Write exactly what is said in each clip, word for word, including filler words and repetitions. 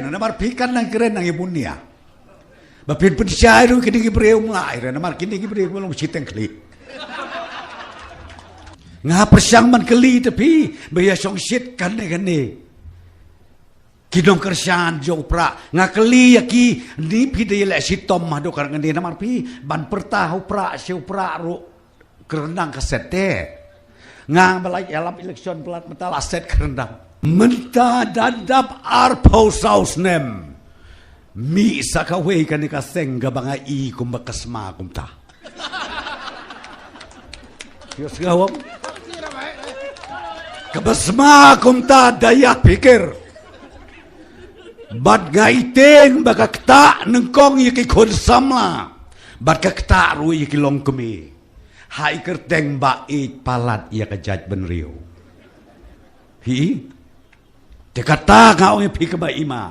Namar phi kan nang kren nang i bun nia. Ba phin pynshai ruh kine ki briew mlai re namar kine ki briew ki long shiteng khlieh. Nga pyrshang ban kylli te phi ba ïa shong shit kane kane. Ki nongkyrshan jong u Prah nga kylli ïa ki, ni phi dei leh shitom haduh kane namar phi ban pyrta ha u Prah sha u Prah ruh. Kyrndang ka set te. Nga ba la ïalap election palat mynta la set kyrndang. Mynta da dap arphew saw snem. Mih sa kawei kane ka seng kaba nga i kumba ka sma kumta. Ïohsngew ong? Kaba sma kumta da ïa pyrkhat. Bad nga ïateng ba ka ktah nyngkong ïa ki khun samla. Bad ka ktah ruh ïa ki longkmie. Ha i kyrteng ba ïeit palat ïa ka jaitbynriew. Hi. Te kata nga ong ïa phi kaba ima.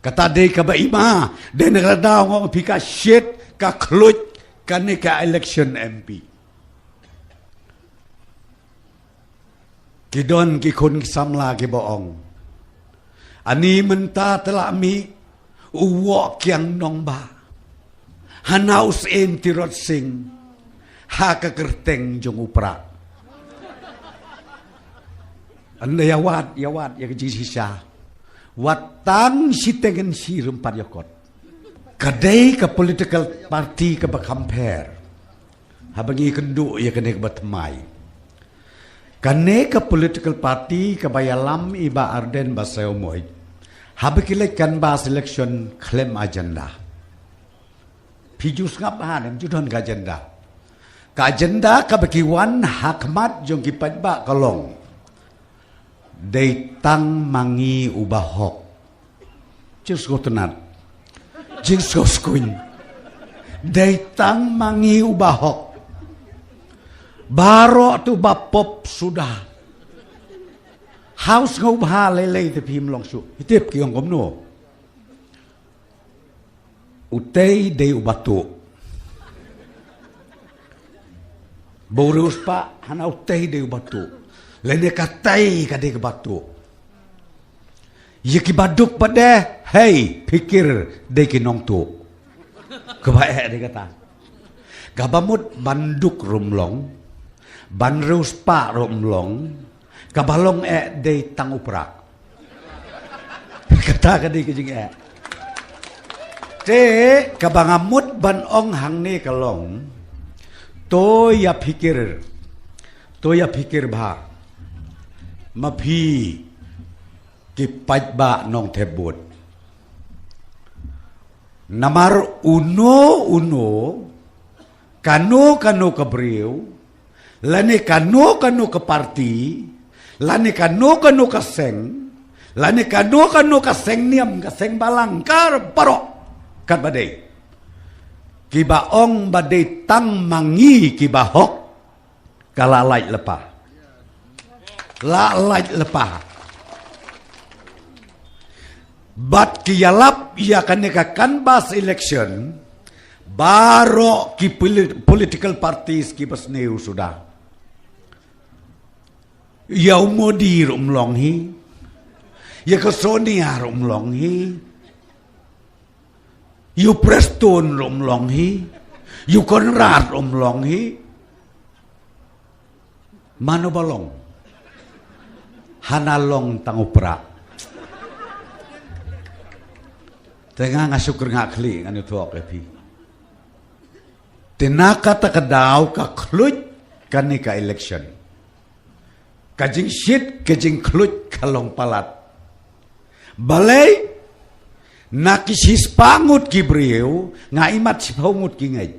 Kata dei kaba ima. Dei na kata nga ong ïa phi ka shit ka khluit kane ka election M P. Ki don ki khun ki samla kiba ong. Ani mynta te la mih u Woh Kiang Nongbah. Hana u Syiem Tirot Sing. Ha ka kyrteng jong u Prah. Ynda ïa wad, ïa wad, ïa ka jingshisha. Wat tang shiteng ngan shi rympat ïa kot. Ka dei ka political party kaba compare. Haba ngi kynduh ïa kane kaba thymmai. Kane ka political party kaba ïalam i Bah Ardent Basaiawmoit. Haba ki leit canvass election khlem agenda. Phi ju sngap ha ne, em ju don ka agenda. Ka agenda kaba ki wan ha khmat jong ki paidbah ka long. Dei tang ma ngi u bahok. Jingsngewtynnat. Jingsngewskuin. Dei tang ma ngi u bahok. Baroh tu ba pop suda. Haus ngau bha lei lei te phim long shu. Hitip ki ong kumno. Utei dei u batu. Ba u riewspah hana utei dei u batu. Lane katei ka dei ka batu. Ïa ki baduk pat de, hei, phikir dei ki nongtu. Kaba eh dei kata. Kaba mut ban duk ruh ym long, ban riewspah ruh ym long, kaba long eh dei tang u Prah. Kata ka dei ka jingeh. Te kaba nga mut ban ong hangne ka long. To ïa phikir. To ïa phikir bha. Ma phi ki paidbah Nongthep Bud. Namar uno uno kano kano ka briew lane kano kano ka parti, lane kano kano ka seng, lane kano kano ka seng niam, ka seng balang, ka baroh, katba dei. Kiba ong ba dei tang ma ngi kiba hok, ka la lait lypa. La lait lypa. Bad ki ïalap ïa kane ka canvass election, baroh ki poli-, political parties kiba sniew suda. Ïa u Modi ruh ym long hi. Ïa ka Sonia ruh ym long hi. Ïa u Prestone ruh ym long hi. Ïa u Conrad ruh ym long hi. Mano ba long? Hana long tang u Prah. Te nga nga shu kyrngah khlieh ngan ïathuh ïa phi. Te na kata ka daw ka khluit kane ka election. Ka jingshit ka jingkhluit ka long palat. Balei? Na ki shispah ngut ki briew nga imat shiphew ngut ki ngeit.